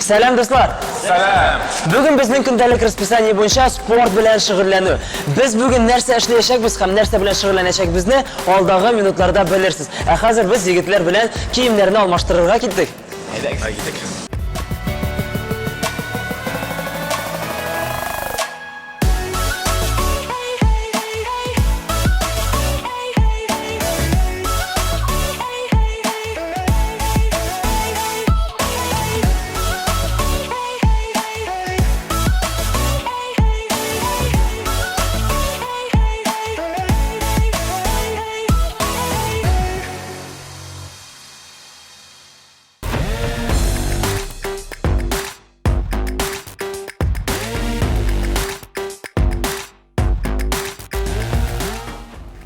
Сәлам, дуслар! Сәлам! Бүген безнең көндәлек расписание буенча спорт белән шөгыльләнү. Без бүген нәрсә эшләячәкбез һәм нәрсә белән шөгыльләнәчәкбезне алдагы минутларда белерсез. Ә хәзер без егетләр белән киемнәрне алмаштырырга киттек. Әйдәгез. Киттек.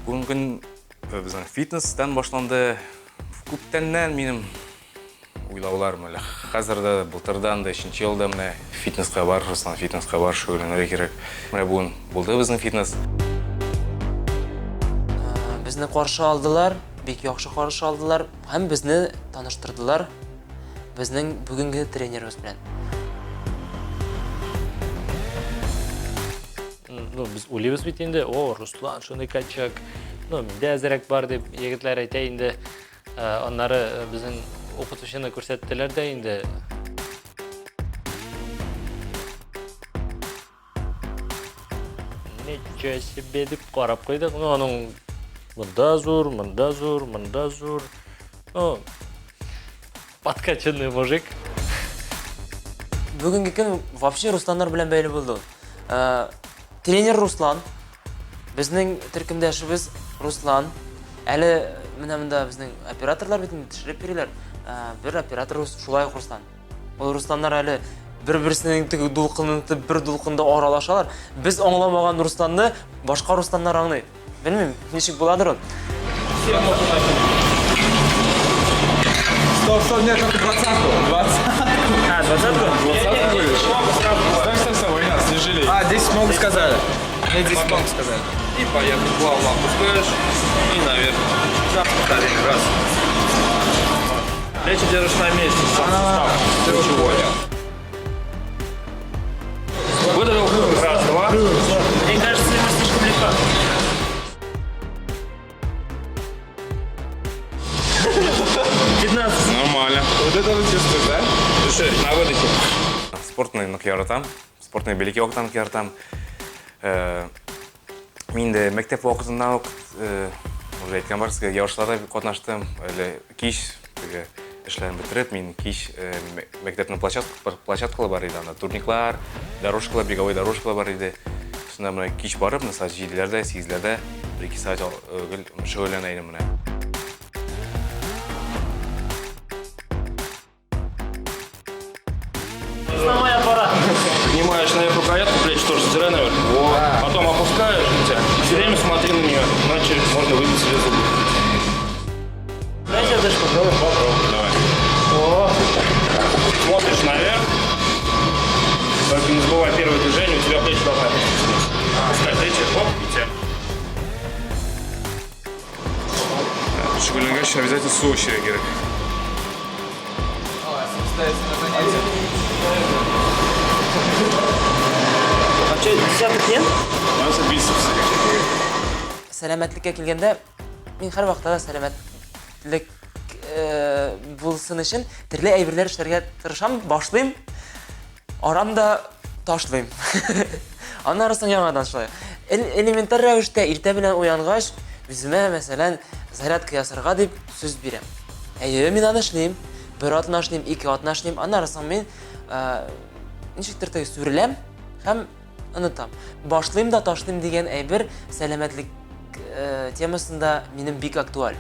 Бүгенге көн безнең фитнестан башланды. Күптәннән минем уйлаулар менә хәзер дә, былтырдан да, өченче елда менә фитнеска бар, Руслан, фитнеска бар, шөгыльләнергә кирәк. Менә бүген булды безнең фитнес. Безне каршы алдылар, бик яхшы каршы алдылар һәм безне таныштырдылар безнең бүгенге тренерыбыз белән. Ну, без уйлыйбыз бит инде, о, Руслан шундый качок, ну, миндә әзерәк бар дип егетләр әйтә инде. Аннары безнең укытучыны күрсәттеләр дә инде. Ничего себе дип карап куйдык. Ну, аның монда зур, монда зур, монда зур. Ну, подкачанный мужик. Бүгенге көн вообще Русланнар белән бәйле булды. Тренер Руслан, безнең төркемдәшебез Руслан. Әле менә монда безнең операторлар бит инде төшереп йөриләр. Бер оператор шулай ук Руслан. Ул Русланнар әле бер-берсенең теге дулкынын тотып, бер дулкында аралашалар. Без аңламаган Русланны башка Русланнар аңлый. Белмим, ничек буладыр ул. Стоп, стоп, нет, только двадцатку. Двадцатку. А, двадцатку? Двадцатку говоришь? Стой, стой, стой, Война, не жалей. А, 10 могут сказали. Мне 10 могут сказали. И поехали. Плавно опускаешь и наверх. 15 повторений. Раз. Плечи держишь на месте. Сам сустав. Ключевой. Выдавил. Раз, два. Мне кажется, ему слишком легко. Нормально. Вот это вы чувствуешь, да? Дыши на выдохе. Спортны нык яратам. Спортны бәләкәй вакыттан ук яратам. Мин дә мәктәп вакытыннан ук, уже әйткән бар, сезгә ярышларда катнаштым. Әле кич теге эшләрен бетереп, мин кич мәктәпнең площадкалары бар иде анда, турниклар, дорожкалар, беговой дорожкалар бар иде. Шунда менә кич барып, менә сәгать җиделәрдә, сигезләрдә бер-ике сәгать гел шөгыльләнә идем менә. Основной аппарат. Поднимаешь наверх рукоятку, плечи тоже задирай наверх. Вот. Потом опускаешь, все время смотри на нее, иначе можно выбить себе зубы. Знаете, я даже попробую. Попробуй, давай. О. Смотришь наверх. Только не забывай первое движение, у тебя плечи должны опуститься вниз. Опускай плечи, оп, и тянь. Шөгыльләнгәч обязательно су эчәргә кирәк. А что, десяток нет? Анысы бицепс. Сәламәтлеккә килгәндә, мин һәрвакытта да сәламәтлек булсын өчен төрле әйберләр эшләргә тырышам, башлыйм, арам да ташлыйм. Аннары соң яңадан шулай. Элементар рәвештә иртә белән уянгач, үземә, мәсәлән, зарядка ясарга дип сүз бирәм. Әйе, мин аны эшлим. Бер атна эшлим, ике атна эшлим. Аннары соң мин ничектер теге сүреләм һәм онытам. Башлыйм да ташлыйм дигән әйбер сәламәтлек темасында минем бик актуаль.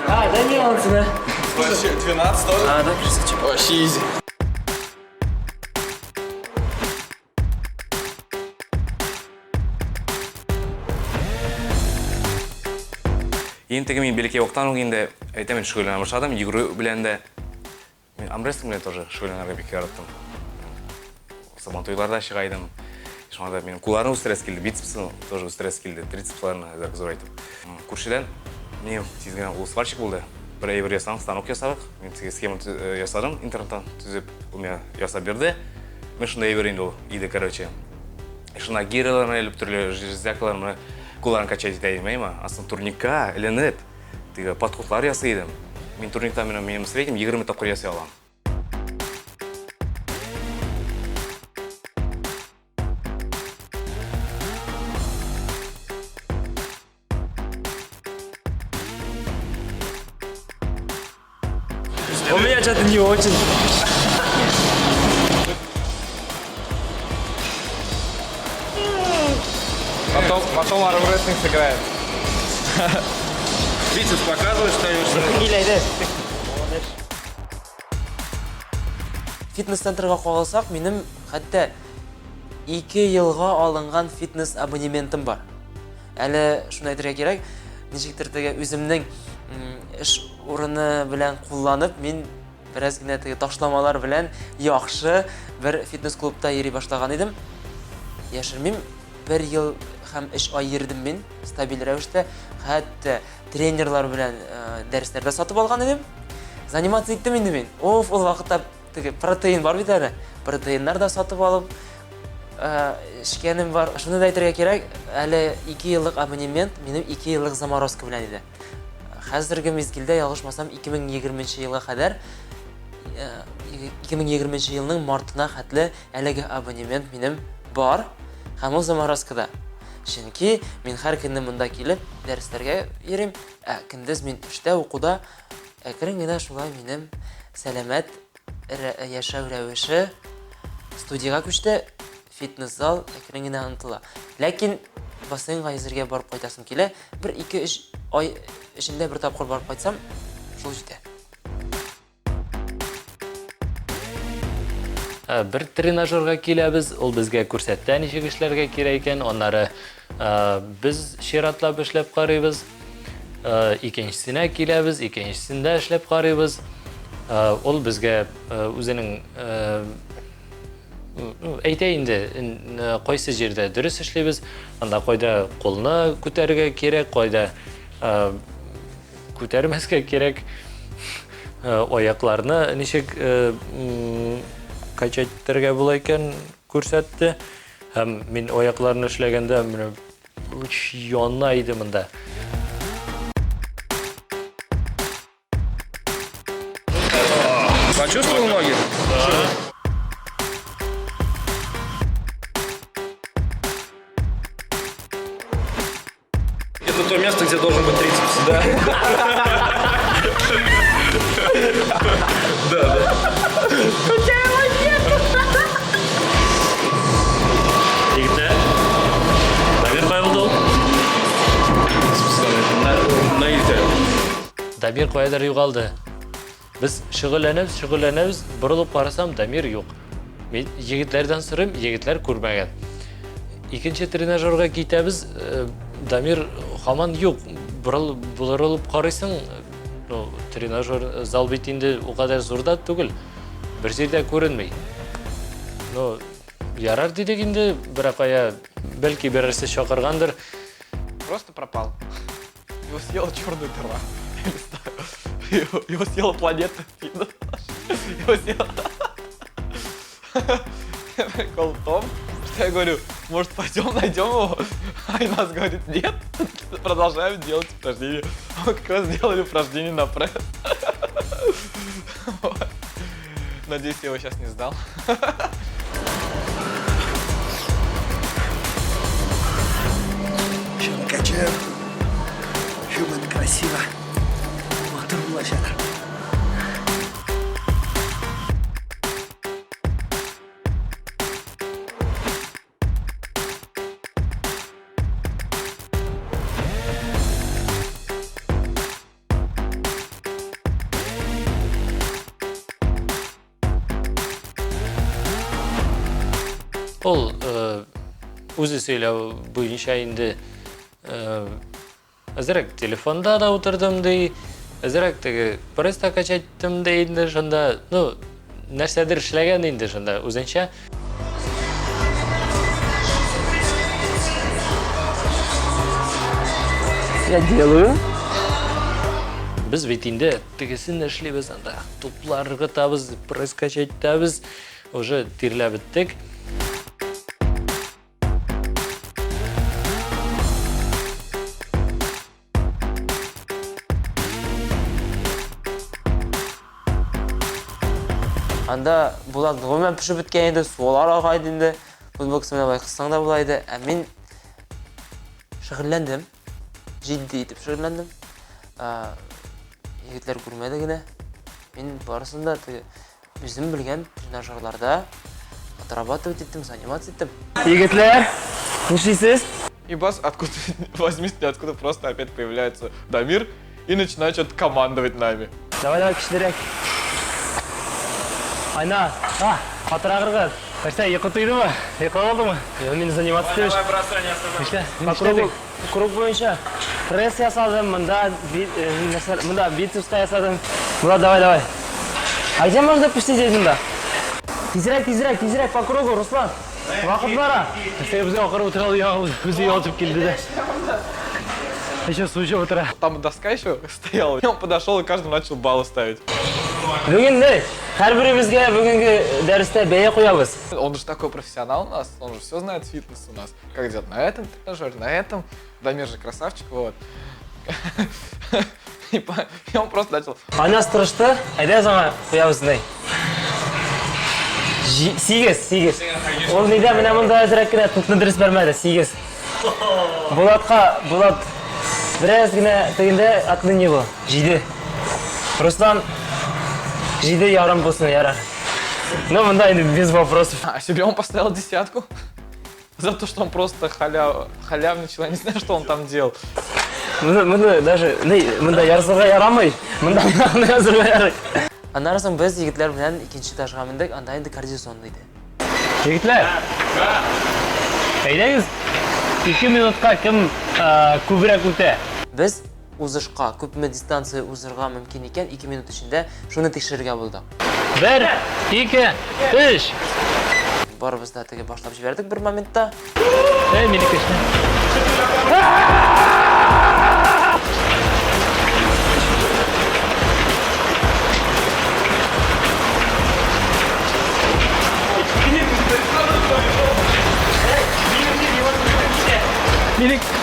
А, да не, он сюда. Вообще, 12 тоже? А, да, красавчик. Вообще изи. Иң теге мин бәләкәй вакыттан ук инде әйтәм инде шөгыльләнә башладым, йөгерү белән дә. Мин армрестлинг белән тоже шөгыльләнергә бик яраттым. Сабантуйларда чыга идем. Шуңа да минем кулларны үстерәсе килде, бицепсын тоже үстерәсе килде, трицепсларны әзрәк зурайтып. Күршедән минем тиз генә ул сварщик булды. Бер әйбер ясадым, станок ясадык. Мин теге схема ясадым, интернеттан төзеп, ул миңа ясап бирде. Менә шундый әйбер инде ул иде, короче. Шуна гиряларны элеп, төрле железякаларны, кулларын качать итә идем, әйме? Асын турникка эленеп, теге подходлар ясый идем. Мин турникта минем среднем 20 тапкыр ясый алам. У меня что-то не очень. Потом армрестлинг сыграем. Бицепс показываешь, ставишь. Фитнес-центрга кагылсак, минем хәтта 2 елга алынган фитнес абонементым бар. Әле шуны әйтергә кирәк, ничектер теге үземнең эш урыны белән кулланып, мин бераз генә теге ташламалар белән яхшы бер фитнес-клубта йөри башлаган идем. Яшермим, бер ел һәм өч ай йөрдем мин стабиль рәвештә. Хәтта тренерлар белән дәресләр дә сатып алган идем. Заниматься иттем инде мин. Оф, ул вакытта теге протеин бар бит әле. Протеиннар да сатып алып эчкәнем бар. Шуны да әйтергә кирәк, әле 2 еллык абонемент минем 2 еллык заморозка белән иде. Хәзерге мизгелдә, ялгышмасам, 2020 елга кадәр, 2020 елның мартына хәтле әлеге абонемент минем бар һәм ул заморозкада. Чөнки мин һәр көнне монда килеп дәресләргә йөрим, ә көндез мин эштә, укуда. Әкрен генә шулай минем сәламәт яшәү рәвеше студиягә күчте, фитнес-зал әкрен генә онытыла. Ләкин бассейнга йөзергә барып кайтасым килә. Бер, ике, өч ай эчендә бер тапкыр барып кайтсам, шул җитә. Бер тренажерга киләбез, ул безгә күрсәтә ничек эшләргә кирәк икән, аннары без чиратлап эшләп карыйбыз. Икенчесенә киләбез, икенчесендә эшләп карыйбыз. Ул безгә үзенең әйтә инде, кайсы җирдә дөрес эшлибез, анда кайда кулны күтәрергә кирәк, кайда күтәрмәскә кирәк, аякларны ничек качать итәргә була икән күрсәтте. Һәм мин аякларны эшләгәндә менә яна иде монда. Почувствовал ноги? Да. Это то место, где должен быть трицепс. Да. Да, да. У тебя его нет. Егетләр, Дамир кая булды ул? На илтә. Дамир каядыр югалды. Без шөгыльләнәбез, шөгыльләнәбез, борылып карасам, Дамир юк. Мин егетләрдән сорыйм, егетләр күрмәгән. Икенче тренажерга китәбез, Дамир һаман юк. Борылып карыйсың, ну, тренажер зал бит инде ул кадәр зур да түгел. Бер җирдә күренми. Ну, ярар дидек инде, берәр кая, бәлки берәрсе чакыргандыр. Просто пропал. Его съела черная дыра. Я не знаю. Его съела планета. Его съела. Прикол в том, что я говорю, может, пойдем найдем его? А Инас говорит, нет, продолжаем делать упражнения. Мы как раз делали упражнение на пресс. Вот. Надеюсь, я его сейчас не сдал. Еще накачаем. Еще будет красиво. Матур булачак. Ул үзе сөйләү буенча инде әзрәк телефонда да утырдым ди, әзрәк теге пресс та качать иттем ди инде шунда, ну, нәрсәдер эшләгән инде шунда үзенчә. Я делаю. Без бит инде тегесен эшлибез анда. Туплар ыргытабыз, пресс качать итәбез. Уже тирләп беттек. Анда Булат гомумән пешеп беткән иде, сулар ага иде инде. Футболкасы белән болай кыссаң да була иде. Ә мин шөгыльләндем. Җитди итеп шөгыльләндем. Егетләр күрмәде генә. Мин барысын да теге үзем белгән тренажерларда отрабатывать иттем, заниматься иттем. Егетләр, нишлисез? И бас, откуда возьмись, ниоткуда просто опять появляется Дамир и начинает что-то командовать нами. Давай, давай, көчлерәк. Айна, а, катырак ыргыт. Нәрсә, йокы туйдымы? Йоклап алдыңмы? Юк, мин заниматься итеп. Давай, бросай, не оставай. По кругу, круг буенча пресс ясадым, монда нәрсә, монда бицепска ясадым. Булат, давай, давай. А где можно посидеть монда? Тизрәк, тизрәк, тизрәк по кругу, Руслан. Вакыт бара. Нәрсә, безгә акырып утыра ул, яңа үзе ятып килде дә. Еще су эчеп утыра. Там доска еще стояла. И он подошел и каждому начал баллы ставить. Бүген ни? Һәрберебезгә бүгенге дәрестә бәя куябыз. Он же такой профессионал у нас, он же все знает фитнес у нас. Как делать на этом тренажере, на этом. Дамир же красавчик, вот. И он просто начал. Айназ тырышты, әйдә аңа куябыз ни. Сигез, сигез. Ул нидә менә монда әзрәк кенә тупны дөрес бәрмәде, сигез. Булатка, Булат бераз генә тегендә отныне җиде. Руслан җиде ярым булсын, ярар. Ну, монда инде без вопросов. А себе он поставил десятку. За то, что он просто халявничал, я не знаю, что он там делал. Моны даже, ни, монда ярсырга ярамый. Монда язырга ярый. Аннары соң без егетләр белән икенче этажга мендек, анда инде кардиозона иде. Егетләр, әйдәгез, 2 минутка кем күбрәк үтә? Без узышка күпме дистанция узырга мөмкин икән 2 минут эчендә, шуны тикшерергә булдык. 1, 2, 3. Барыбыз да теге башлап җибәрдек бер моментта. Эй, минеке эшлә.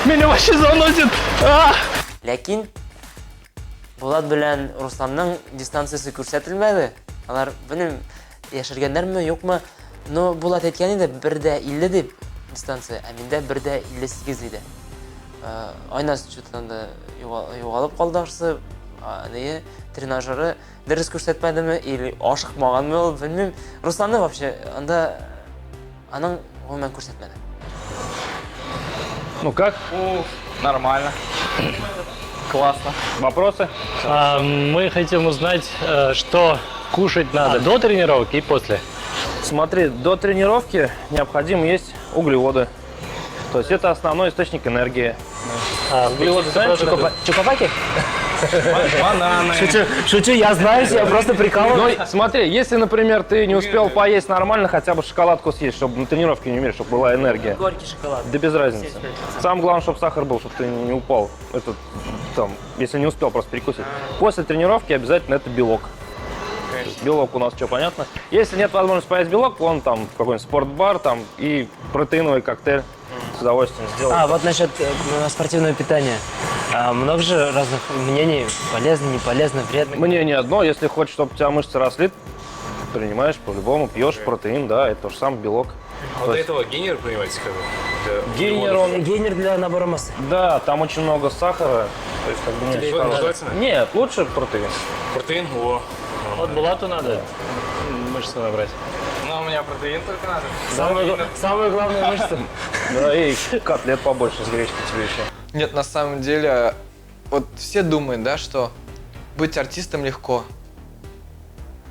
Меня вообще заносит. Ләкин Булат белән Русланның дистанциясе күрсәтелмәде. Алар, белмим, яшергәннәрме, юкмы, но Булат әйткән иде 1.50 дип дистанция, ә миндә 1.58 иде. Айназ что-то анда югалып калды ахрысы, нее, тренажеры дөрес күрсәтмәдеме или ашыкмаганмы ул, белмим. Русланны вообще анда аның гомумән күрсәтмәде. Ну как? Нормально. Классно. Вопросы? Мы хотим узнать, что кушать надо до тренировки и после. Смотри, до тренировки необходимо есть углеводы. То есть это основной источник энергии. Углеводы знаешь, что такое? Чокопаки? Бананы. Шучу, шучу, я знаю, я просто прикалываюсь. Ну, смотри, если, например, ты не успел поесть нормально, хотя бы шоколадку съесть, чтобы на тренировке не умереть, чтобы была энергия. Горький шоколад. Да без разницы. Самое главное, чтобы сахар был, чтобы ты не упал. Это, там, если не успел, просто перекусить. После тренировки обязательно это белок. Белок у нас что, понятно? Если нет возможности поесть белок, вон там какой-нибудь спортбар там и протеиновый коктейль с удовольствием сделаю. А, вот насчет спортивного питания. Много же разных мнений, полезно, не полезно, вредно. Мнение одно, если хочешь, чтобы у тебя мышцы росли, принимаешь по-любому, пьешь протеин, да, это то же самое белок. А вот до этого гейнер принимаете как бы? Гейнер, он... Гейнер для набора массы. Да, там очень много сахара. То есть, как бы, не Тебе желательно? Нет, лучше протеин. Протеин? О. Вот Булату надо мышцы набрать. Ну, у меня протеин только надо. Самую главную мышцу. Да, и котлет побольше с гречкой тебе еще. Нет, на самом деле, вот все думают, да, что быть артистом легко.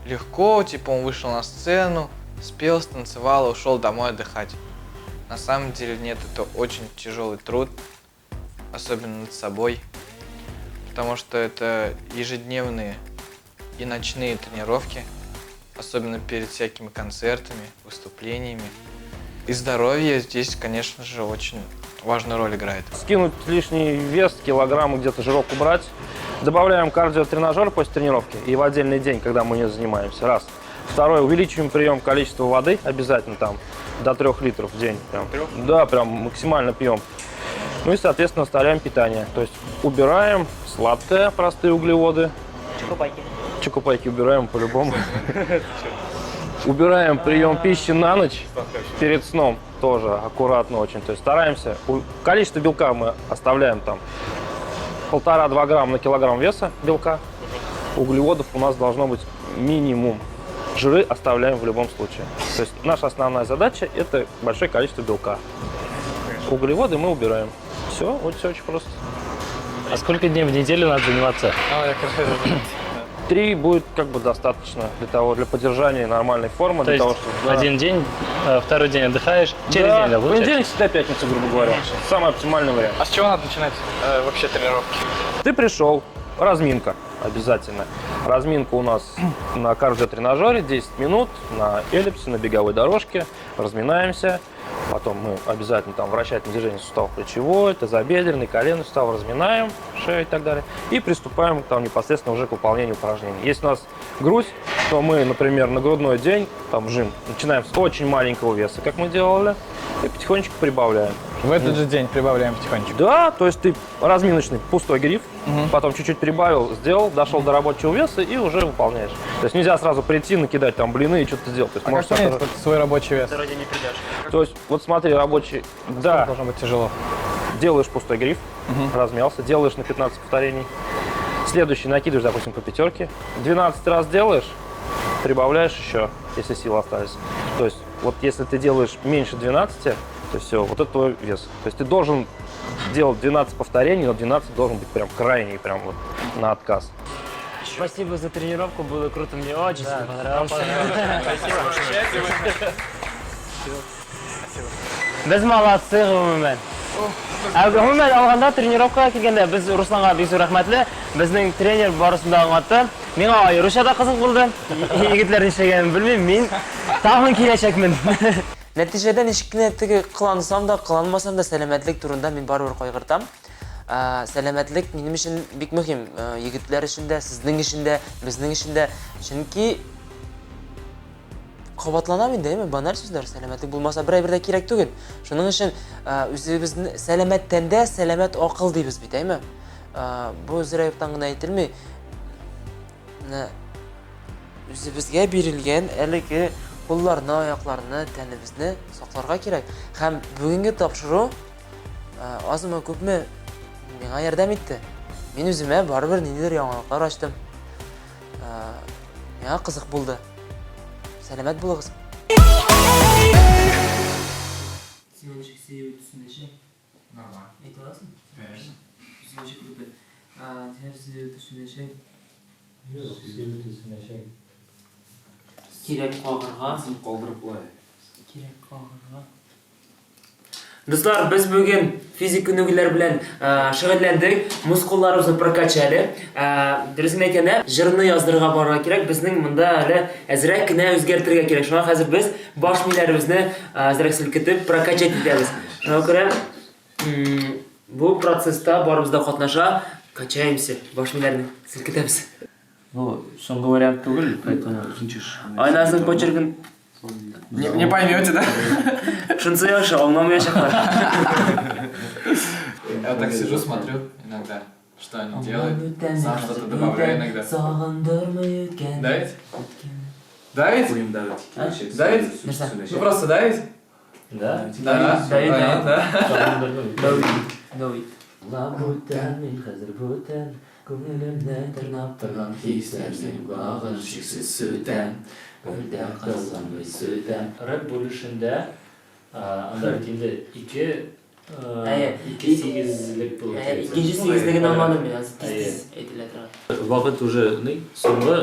Легко, типа он вышел на сцену, спел, станцевал, ушел домой отдыхать. На самом деле нет, это очень тяжелый труд, особенно над собой, потому что это ежедневные и ночные тренировки, особенно перед всякими концертами, выступлениями. И здоровье здесь, конечно же, очень важную роль играет. Скинуть лишний вес, килограммы где-то жирок убрать. Добавляем кардиотренажер после тренировки и в отдельный день, когда мы не занимаемся. Раз. Второе, увеличиваем прием количества воды обязательно там до 3 литров в день. Прям. Да, прям максимально пьем. Ну и, соответственно, оставляем питание. То есть убираем сладкое, простые углеводы. Чокопайки. Чокопайки убираем по-любому. Убираем прием пищи на ночь перед сном тоже аккуратно очень. То есть стараемся. Количество белка мы оставляем там 1,5-2 грамма на килограмм веса белка. Углеводов у нас должно быть минимум. Жиры оставляем в любом случае. То есть наша основная задача – это большое количество белка. Углеводы мы убираем. Все, вот все очень просто. А сколько дней в неделю надо заниматься? 3 будет как бы достаточно для того, для поддержания нормальной формы, То для есть того, чтобы... да. один день, второй день отдыхаешь, через Да, день, да, получается? Понедельник, всегда пятница, грубо говоря. Самый оптимальный вариант. А с чего надо начинать вообще тренировки? Ты пришел, разминка обязательно. Разминка у нас на кардиотренажере 10 минут, на эллипсе, на беговой дорожке. Разминаемся. Потом мы обязательно там вращательное движение суставов плечевой, тазобедренный, коленный сустав разминаем, шею и так далее. И приступаем там непосредственно уже к выполнению упражнений. Если у нас грудь, то мы, например, на грудной день, там жим, начинаем с очень маленького веса, как мы делали, и потихонечку прибавляем. В этот же день прибавляем потихонечку. Да, то есть ты разминочный пустой гриф, потом чуть-чуть прибавил, сделал, дошел до рабочего веса и уже выполняешь. То есть нельзя сразу прийти, накидать там блины и что-то сделать. То есть А как можешь понять сразу- вот свой рабочий вес? То есть вот смотри, рабочий, да, Должно быть тяжело. делаешь пустой гриф, размялся, делаешь на 15 повторений. Следующий накидываешь, допустим, по пятерке. 12 раз делаешь, прибавляешь еще, если силы остались. То есть вот если ты делаешь меньше 12, то все, вот это твой вес. То есть ты должен делать 12 повторений, но 12 должен быть прям крайний, прям вот на отказ. Спасибо за тренировку, было круто, мне очень сильно понравилось. Без молодцы, гомумән. Ә гомумән алганда тренировкага килгәндә без Русланга бик зур рәхмәтле. Безнең тренер барысын да аңлатты. Миңа аеруча да кызык булды. Егетләр нишләгәнен белмим, мин тагын киләчәкмен. Нәтиҗәдә ничек кенә теге кылансам да, кыланмасам да сәламәтлек турында мин барыбер кайгыртам. Сәламәтлек минем өчен бик мөһим. Егетләр өчен дә, сезнең өчен дә, безнең өчен дә. Чөнки кабатланам инде, әйме, баналь сүзләр, сәламәтлек булмаса бер әйбер дә кирәк түгел. Шуның өчен үзебезне сәламәт тәндә сәламәт акыл дибез бит, әйме? Бу зря юктан гына әйтелми. Менә үзебезгә бирелгән әлеге кулларны, аякларны, тәнебезне сакларга кирәк. Һәм бүгенге тапшыру азмы күпме миңа ярдәм итте. Мин үземә барыбер ниндидер яңалыклар ачтым. Миңа кызык булды. Сәламәт булыгыз. Син ничек сөю төсендәшә? Нормально. Әйтә аласың? Конечно. Ничек үтә? Син сөю төсендәшә. Кирәк кагырга. Калдырып була. Кирәк кагырга. Дуслар, без бүген физик күнегүләр белән шөгыльләндек, мускулларыбызны прокачали. Дөресен әйткәндә, җырны яздырырга барырга кирәк. Безнең монда әле әзрәк кенә үзгәртергә кирәк. Шуңа хәзер без баш миләребезне әзрәк селкетеп прокачать итәбез. Шуңа күрә бу процесста барыбыз да катнаша, качаемся, баш миләрне селкетәбез. Ну, соңгы вариант түгел, поэтому Айназның почеркын Не поймете, да? шунысы яхшы, аңламаячаклар. Я вот так сижу, смотрю иногда, что они делают. Сам что-то добавляю иногда. Сагындырмый үткән. Да ведь? Да ведь? Да ведь? Нәрсә? Ну просто да ведь? Да? Да, Да, да, да. Давид. Бүтән, мин хәзер бүтән, күңелемне тырнап торган хисләрнең багын шиксез сүтәм, бер дә кызганмый сүтәм. Рэп бүлешендә анда бит инде ике Әйе. ике сигезлек булып Ә, килә. Икенче сигезлеген аңладым мин, азыр Әйе. тиз-тиз әйтелә торган. Вакыт уже ни, соңгы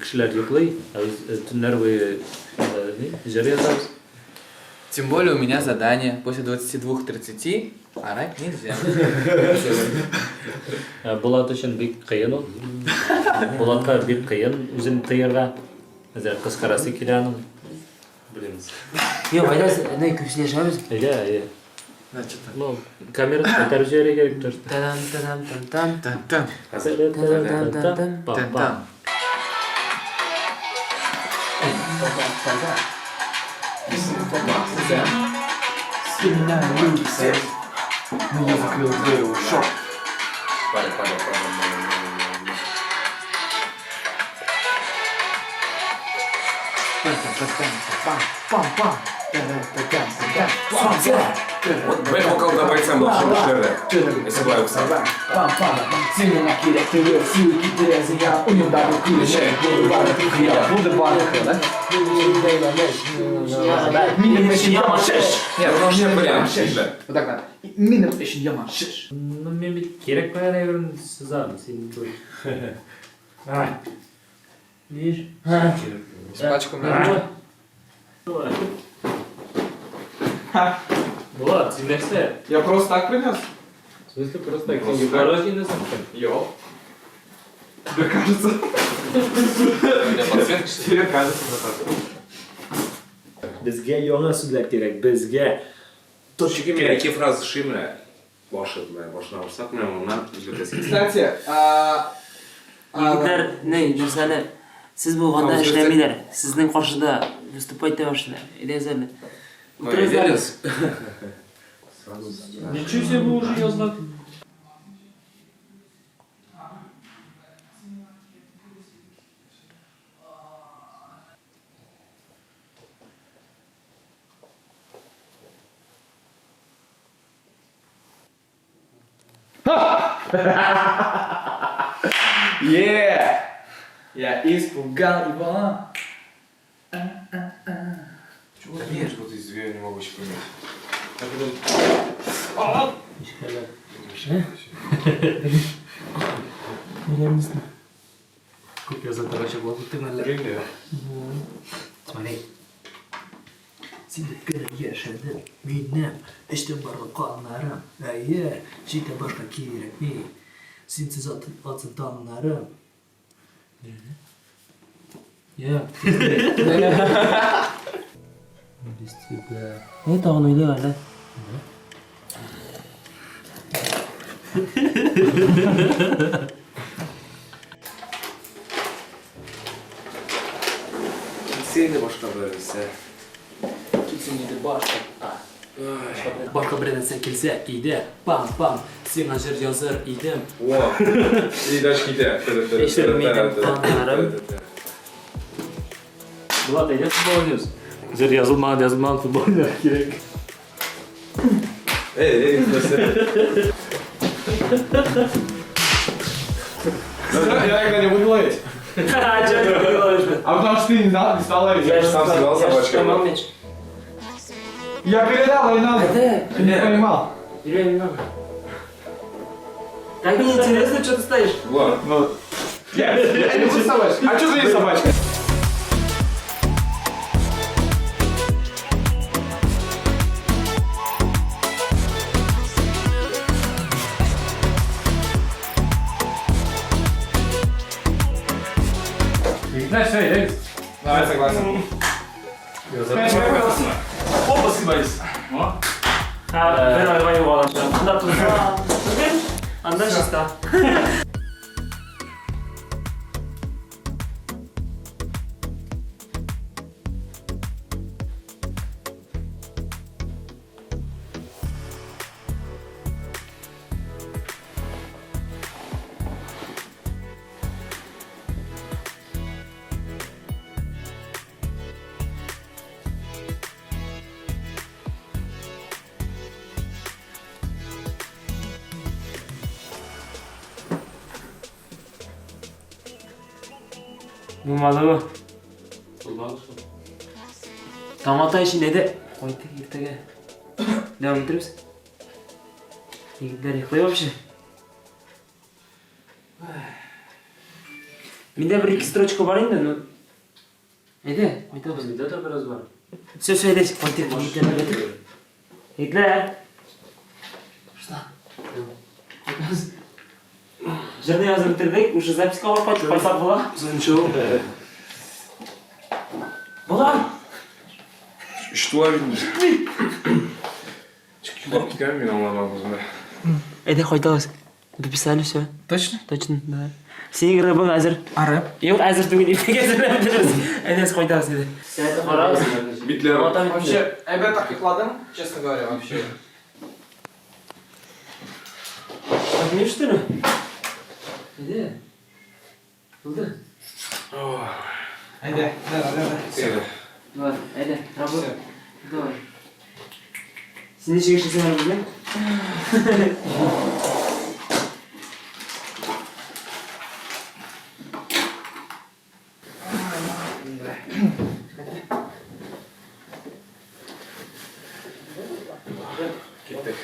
кешеләр йоклый, ә без төннәр буе ни, җыр язабыз. Тем более у меня задание после 22:30 орать нельзя. Булат өчен бик кыен ул. Булатка бик кыен үзен тыярга. Әзер кыскарасы килә аның. Беләбез. Юк, әйдә, ни, күп сөйләшәбез. Әйдә, әйдә. Значит так. Ну, камераны кайтарып җибәрергә кирәк тоже. Тадам, тадам, там, там. Тан тан. Тан-тан-тан. Тан тан. Но я закрыл дверь и ушел. Бер вокал да әйтсәм була шул эшләрдә. Если болай укысаң. Нет, Ну, шәп вариант, шәп. Вот так надо. Минем өчен яман шеш. Ну, мин бит кирәк әйберне сызам, син түгел. Видишь? Пачку мне. Булат, син нәрсә? Я просто так принес? В смысле, просто так? Син югары җыйнасың икән. Йо. Тебе кажется? Тебе кажется, братан. Безгә яңа сүзләр кирәк, безгә. Чөнки мин ике фраза эшлим менә. Башы менә башына барсак, менә моннан үзгәртәсе килә. Кстати, Егетләр, ни, нәрсәне, сез булганда эшләмиләр. Сезнең каршыда выступать итә башлыйлар. Әйдәгез әле. Утырыгыз әле. Ничего себе бу уже язган. Е! Я испугал его. Да нет, вот из я не могу еще понять. Күп яза торган булып киттең әллә? Смотри. Син дип кенә яшәдем, минем эчтән барган каннарым, әйе, читтән башка кирәкми. Синсез атсын таңнарым. Я. Без тебя. Ни тагын уйлыйк әле. Килсә инде башка бер нәрсә. Килсен иде башка. Башка бер нәрсә килсә иде, пам-пам, сиңа җыр языр идем. О! И дальше китә. Эчермидем каннарым. Булат, әйдә футбол уйныйбыз. Җыр язылмаган, язылмаган футбол уйнарга кирәк. Эй, эй, нәрсә? Я тогда не буду ловить. А потому что ты не знал, не стал ловить. Я же сам сказал собачка. Поймал мяч. Я передал, и надо. Да. Ты не понимал. Бери, не надо. Так мне интересно, что ты стоишь. Влад, Ну, я не буду собачкой. А что ты не собачка? Егетләр, все, әйдәгез. Давай, согласен. Оба съебались. Ха, бер айга югалам. Анда туза. Түгел, анда чиста. Булмады бу. Булмады шул. Таң ата өчен әйдә. Кайтыйк иртәгә. Дәвам итәрбез. Егетләр йоклый вообще. Миндә бер ике строчка бар инде, но Әйдә, кайтабыз. Миндә дә бераз бар. Все, все, әйдә, кайтыйк, егетләрне бетер. Егетләр. Что? Кайтабыз. Җырны язып бетердек, уже записка алып кайтып кайтсак була. Ничего. Була. Что видно? Йоклап киткән мин аңламадым үземне. Әйдә кайтабыз. Дописали все. Точно? Точно, да. Синең рэбың әзер. А рэп? Юк, әзер түгел, иртәгә әзерләп бетерербез. Әйдә, без кайтабыз инде. Карабыз. Битләр. Вообще, әйбәт так йокладым, честно говоря, вообще. Отмешь, что ли? Әйдә. Булды. Әйдә, давай, давай. Әйдә. Давай, әйдә, работай. Давай. Син ничек эшлисең әле бүген? Киттек.